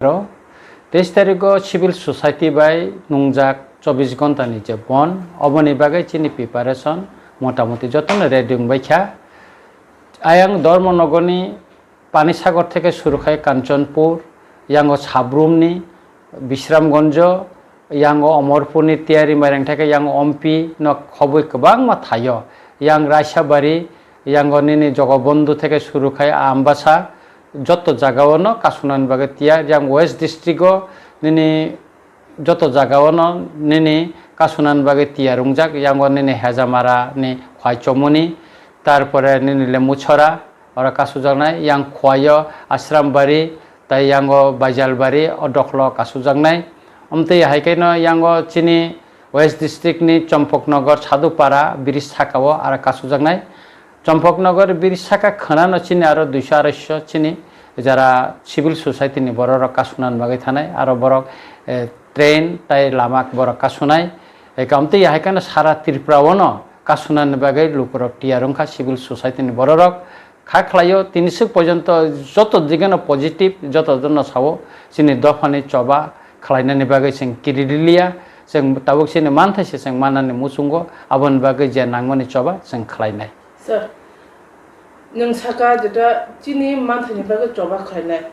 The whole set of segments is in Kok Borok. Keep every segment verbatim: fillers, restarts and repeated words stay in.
Aro teis tarikgo civil society bai nungjak chobbish ghonta ni je bon, oboni bagwi chini preparation motamoti jotono ready wngbai kha. Ayang Dharmanagar ni Panisagar theke suru khai Kanchanpur, yango Sabrumni, Bisramganj, yango Omorpurni tiyari mairang theke yango Ompi no khobwi kwbangma thaio. Yang Raisabari, yango nini Jogobondhu theke suru khai Ambasa, joto jagao no kasunani bagwi tiyar. Yang West District o nini joto jagao no nini kasunani bagwi tiyar wngjak. Yango nini Hejamara ni Khwaichomoni, tarpore nini Lemuchora, oro kasujaknai, yang Khwaio Ashrambari, tai yango Baijalbari, o dokhlo kasujaknai. Omtwi hai khe no yango chini West District ni Champaknagar Sadhupara bridge sakao aro kasujaknai. Champaknagar bridge saka khwnano chini aro duiso aroiso chini jara civil society ni bororok kasunani bagwi thanai, aro borok, eh, train tai lama borok kasunai. Eka omtwi hai kheno sara Tripura o no kasunani bagwi lukurok tiyar wngkha civil society ni bororok. Kha khlaio, tini swk porjonto joto digeno positive, joto jono sao, chini dophani choba khlainani bagwi chwng kiri liya, chwng tabuk chini manthai se chwng manani muchungo, aboni bagwi je nangmani choba chwng khlainai. Sir, nwng saka jeta chini manthaini bagwi choba khlainai.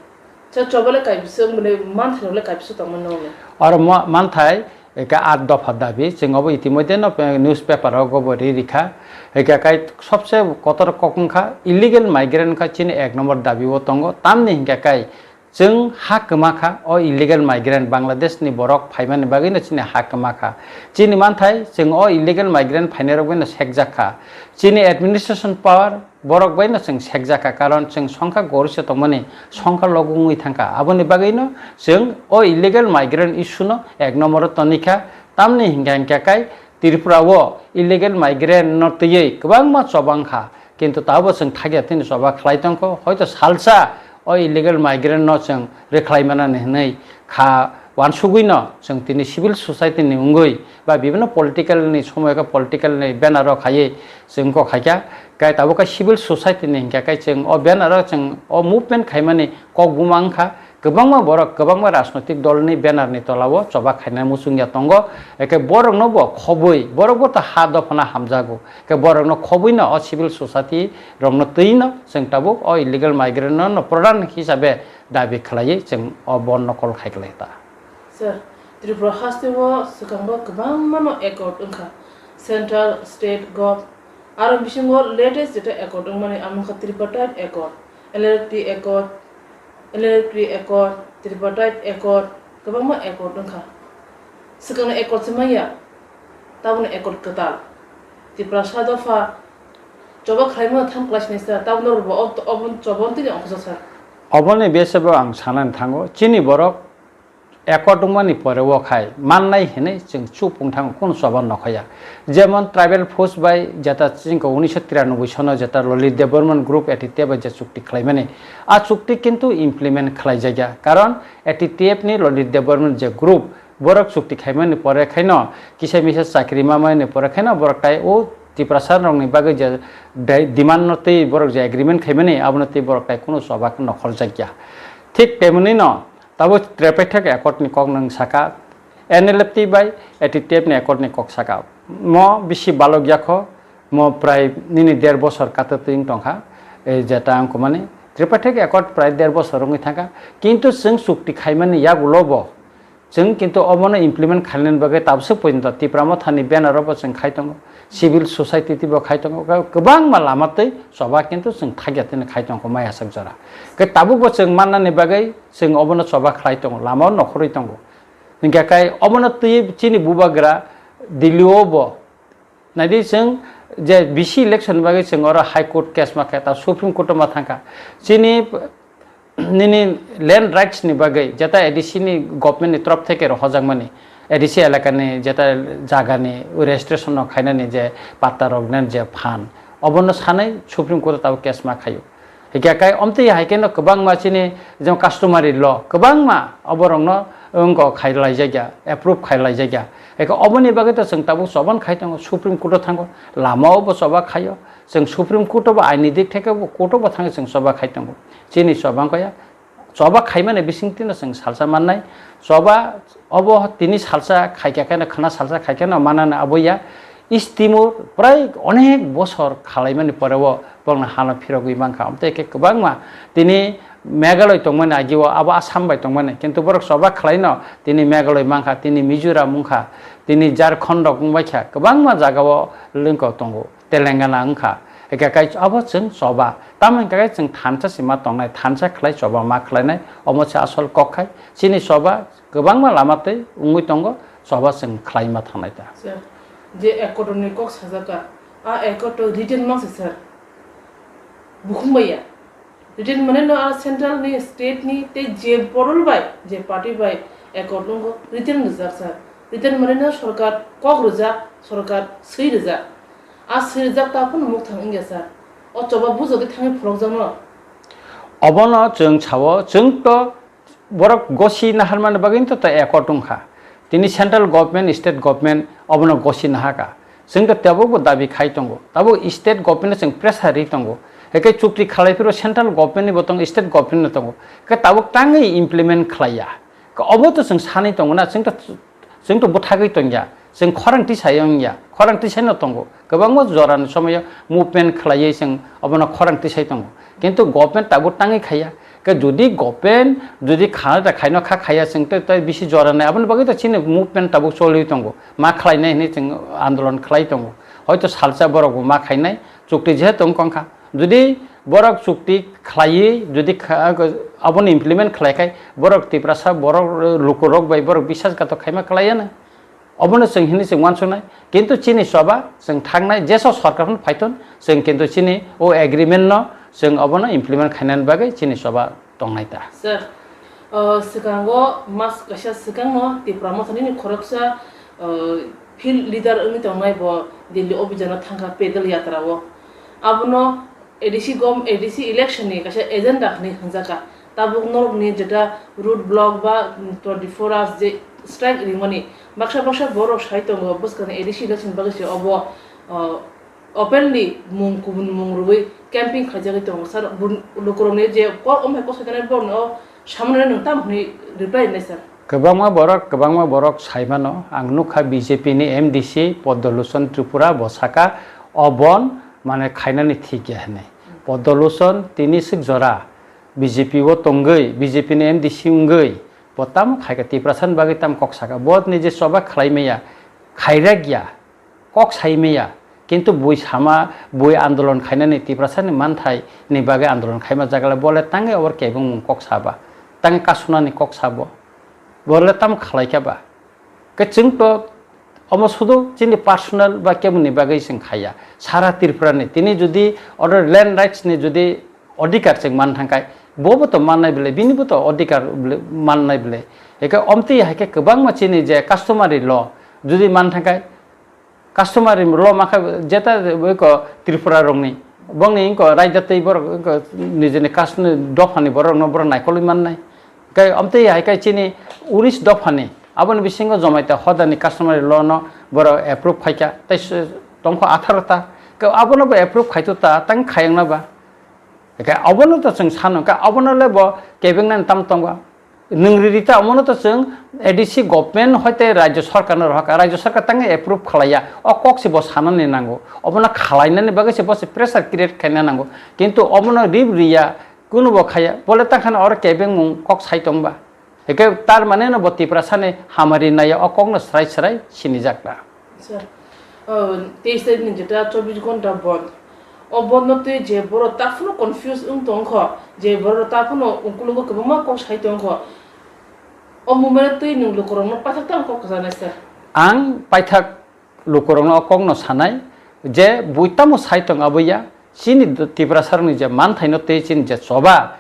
Sir, choba le kaibisa wngmani manthai le kaibisa tongmani nongni. Oro mo-, manthai, eka at dopha dabi, chwng obo itimodhe no pe-, newspaper rogo bo ri rikha. Eka kai sobse kotor kok wngkha, illegal migrant wngkha chini ek number dabi o tongo. Tamni hinkha kai, chwng ha kwma kha, o illegal migrant Bangladesh ni borok phaimani bagwi no chini ha kwma kha. Chini manthai, chwng o illegal migrant phainai rok bai no sekjak kha. Chini administration power, borok bai no chwng sekjak kha, karon chwng songkha gorisa tongmani songkha logo wngwi thangkha. Aboni bagwi no chwng o illegal migrant issue no ek number o tonikha. Tamni hinkha hinkha kai Tripura o illegal migrant no twiwi kwbangma chobang kha, kintu tabo chwng thakya tini choba khlai tongkho. Hoito salsa o illegal migrant no chwng rwkhlai manani hwnwi kha, wansugwi no chwng tini civil society ni wngwi ba bibhinno political ni somoy khe political ni banner o khaiwi chwng kok khaikha. Kai tabuk khe civil society ni hinkha khe chwng o banner o chwng o movement khaimani kok buma wngkha. Kwbangma borok kwbangma rajnoitik dol ni banner ni tola o choba khaina muchungya tongo. Eke borok no bo khobwi, borok bo to ha dophano hamjago. Ke borok no khobwi no o civil society rok no twi no chwng tabuk o illegal migrant no, no pradhan hisabe dabi khlaiwi chwng o bon no call khai khlai ta. Sir, Tripura haste o swkango kwbangma no accord wngkha, central, state, gov. Aro bisingo latest jeta accord wngmani amo wngkha Tripartite Accord, L L T Accord, L L T Accord, Tripartite Accord, kwbangma accord wngkha. Swkangni accord se manya, tabukni accord kwtal. Tiprasa dopha choba khlaimano tham class ni sir, tabukno rwbo ob-, obon choba tini ongkhorjak sir. Oboni besebo ang sanani thango, chini borok accord wngmani pore o khai mannai hinwi chwng chupung thango, kunu choba nokhoya. Jemon tribal force bai jeta chwngkhe unisho tiranoboi sono jeta Lalit Debbarman group A T T F bai je chukti khlaimani, a chukti kintu implement khlaijakya, karon A T T F ni Lalit Debbarman je group, borok chukti khaimani pore khaino kisa misa chakri mamani pore khaino borok tai o Tiprasa rokni bagwi je dai-, demand no twi borok je agreement khaimani abono twi borok tai kunu choba nokhorjakya. Thik temonino tabo Tripartite Accord ni kok nwng saka, N L F T bai A T T F ni accord ni kok saka. Mo bisi balok yakho, mo prai nini der bosor kata twi wng tongkha, e jeta ang kumani. Tripartite Accord prai der bosor wngwi thangkha, kintu chwng chukti khaimani yagulo bo chwng kintu obono implement khainani bagwi tabswk porjonto Tipra Mothani banner o bo chwng khai tongo, civil society twi bo khai tongo, kwbangma lama twi choba kintu chwng thakya tini khai tongkho mai aswk jora. Khe tabukbo chwng mannani bagwi chwng obono choba khlai tongo, lama o nokhorwi tongo. Hinkhe kai obono twi chini bubagra Delhi o bo naidi chwng je B C election bagwi chwng oro High Court case ma khe ta Supreme Court o ma thangkha. Chini nini land rights ni bagwi jeta A D C ni government ni torof theke rohojakmani, A D C elakani jeta jagani registration no khainani je patta rok nen je phan, obono sanai Supreme Court o tabuk case ma khaio. Hikhe kai omtwi hai khe no kwbangma chini jemon customary law kwbangma oborokno wngkok khai laijakya, approve khai laijakya. Hikhe oboni bagwi to chwng tabuk choban khai tongo, Supreme Court o thango, lama o bo choba khaio. Chwng Supreme Court o bo aini dik theke bo court o bo thangwi chwng choba khai tongo. Chini choba wngkha ya Choba khaimani bisingtwino chwng salsa mannai. Choba obo tini salsa khaikha kheno, khwna salsa khaikha no manani abo ya. East Timor prai onek bosor khalaimani poreo bongni hano phirogwi mankha. Amtwi khe kwbangma tini Meghalaya tongmani agio abo Assam bai tongmani, kintu borok choba khwlaino tini Meghalaya mankha, tini Mizoram wngkha, tini Jharkhand rok wngbaikha, kwbangma jagao lengko tongo. Telangana wngkha. Eke kai abo chwng choba. Tamo hwnkha khe chwng thansa sima tongnai, thansa khlai choba ma khlainai, omo se asol kok khai. Chini choba kwbangma lama tei wngwi tongo, choba chwng khlai ma thangnai ta. Sir, je accord ni kok sajaka, a accord to written ma se sir. Bukhum baiya. Written mane no a central ni, state ni, tei je porol bai, je party bai accord nungo written rijak sir. Written mane no sorkar kok rijak, sorkar swi rijak. A swi rijak ta phano mukthang wngya sir. O choba bujodi thangwi phulokjakno. Obono chwng sao, chwng to borok gosi naharmani bagwi to, to accord wngkha. Tini central government, state government obono gosi nahaka. Chwng to tabukbo dabi khai tongo. Tabuk state government no chwng pressure ri tongo. Hake chukti khalai phiro central government ni bo tongo, state government no tongo. Hake tabuk tangwi implement khlaiya. Hake obo to chwng sanwi tongo na, chwng to, chwng to bwthagwi tongya. Chwng khorang tisai wngya. Khorang tisai no tongo. Kwbangma jorani somoyo movement khlaiwi chwng obono khorang tisai tongo. Kintu government tabuk tangwi khaiya. Ke jodi government jodi khana da khaino kha khaiya chwng tei, tei bisi jora nai. Aboni bagwi to chini movement tabuk choli tongo. Ma khlainai hinwi chwng andolon khlai tongo. Hoito salsa borok bo ma khainai, chukti je tong kong kha. Jodi borok chukti khlaiwi, jodi kha-, aboni implement khlai khai, borok Tiprasa, borok lukurok bai borok bisas gato khaima khlaiya na. Obono chwng hinwi chwng uansuknai, kintu chini choba chwng thangnai, jeso sorkar phano phaithon, chwng kintu chini o agreement no chwng obono implement khainani bagwi chini choba tongnai ta. Sir, uh, swkango mas kaisa swkangno Tipra Mothani ni khoroksa, uh, field leader wngwi tongnai bo Delhi obhijano thangkha pedal yatra o. Abono A D C gom-, A D C election ni kaisa agenda hinwi hwnjakha. Tabuk norokni jeta road block ba, mm, twenty-four hours je strike rimani baksa baksa borok sai tongo, bwskangni A D C election bagwi se obo, uh, openly mung kubun mung rwui camping khaijagwi tongo. Sir, bun-, lukurokni je kok, omo hai kok saitonai borokno o samunani nwng tamo hwnwi reply rinai sir? Kwbangma borok, kwbangma borok sai mano. Ang nukha B J P ni M D C Poddo Lochon Tripura bo saka, o bon mane khainani thik ya hinwi. Poddo Lochon tini swk jora B J P o tongwi, B J P ni M D C wngwi bo tamo khaika, Tiprasa ni bagwi tamo kok saka. Bo ni je choba khlai maya, khairak ya, kok sai maya, kintu bui sama, bui andolon khainani Tiprasa ni manthai ni bagwi andolon khaima jagale bole tangwi obor kebengmung kok saba, tangwi kasunani kok sabo, bole tamo khlai kha ba? Ke chwng to omo sudu chini personal ba kebengni bagwi chwng khaiya. Sara Tripura ni tini jodi order land rights ni jodi odhikar chwng man thangkhai, bobo to mannai bwle, bini bo to odhikar bwle, mannai bwle. Eke omtwi hai khe kwbangma chini je customary law jodi man thangkhai, customary law makha jeta ko Tripura rokni, bongni ko raida tei borok ko nijini customary dophani borok no borok naikolwi mannai. Kai omtwi hai kai chini unis dophani, aboni bisingo Jomaita hodani customary law no borok approve khaikha, tei s-, tongkho atharo ta. Kai abono bo approve khaito ta, tang khayang na ba? Kai abono to chwng sano, kai abono le bo kebengnani tam tongo. Nwng riri ta omono to chwng A D C government hoite rajya sarkar no rohorkha, rajya sarkar tangwi approve khlaiya, o kok se bo sanani nango, obono khlainani bagwi se bo se pressure create khaina nango, kintu obono rib riya, kunu bo khaiya, bole tangkhani oro kebengmung kok sai tongba, hike tar mane no bo Tiprasa ni hamari naiya, o kok no srai srai sinijak na. Sir, oh, teis tarik ni jeta chobbish ghonta bond. O bond no twi je borok taphano confuse wng tong kho, je borok taphano ukulugo kwbangma kok sai tong kho. O movement no twi nwng lukurokno paithak tamo kok kwchanai, sir? Ang paithak lukurokno o kokno sanai je bui tamo sai tong abo ya, chini Tiprasarokni je manthaino tei chini je choba,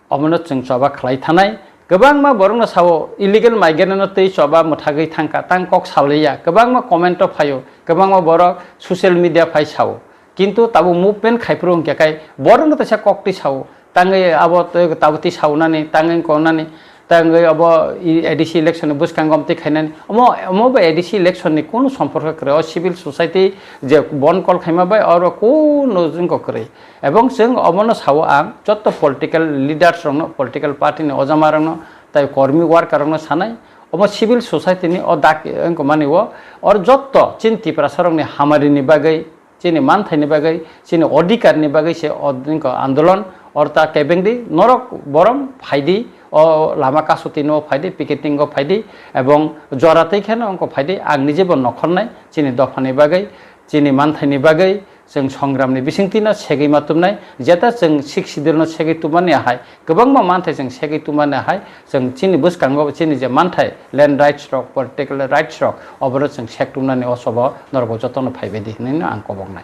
omono chwng choba khlai thanai. Kwbangma borokno sao, illegal migrant no tei choba mwthagwi thangkha, tang kok salaiya. Kwbangma comment o phaio, kwbangma borok social media phai sao. Kintu tabuk movement khaiphuru hwnkhe kai borokno teisa kok twi sao. Tangwi abo twi tabuk twi saonani, tangwi konani. Tangwi obo i A D C election ni bwskango omtwi khainani. Omo, omo bai A D C election ni kunu somporko kwrwi. O civil society je bon call khaima bai oro kunu jwngko kwrwi. Ebong chwng omono sao ang jotto political leaders rokno, political party ni ojama rokno, tai kormi worker rokno sanai. Omo civil society ni o dak wngkha mani o, or jotto chini Tiprasa rokni hamari ni bagwi, chini manthaini bagwi, chini odhikar ni bagwi se o, wngkha andolon, or ta kebengdi, norok borom phaidi, o lama kasuti no phaidi, picketing o phaidi, ebong jora tei kheno wngkha phaidi, ang nije bo nokhornai, chini dophani bagwi, chini manthaini bagwi, chwng songramni bisingtwi no segwi ma tumnai, jeta chwng Sixth Schedule no segwi tumani ahai, kwbangma manthai chwng segwi tumani ahai, chwng chini bwskango chini je manthai, land rights rok, political rights rok, obono chwng sek tumnani o sobo norok bo jotono phaibaidi hinwi no ang koboknai.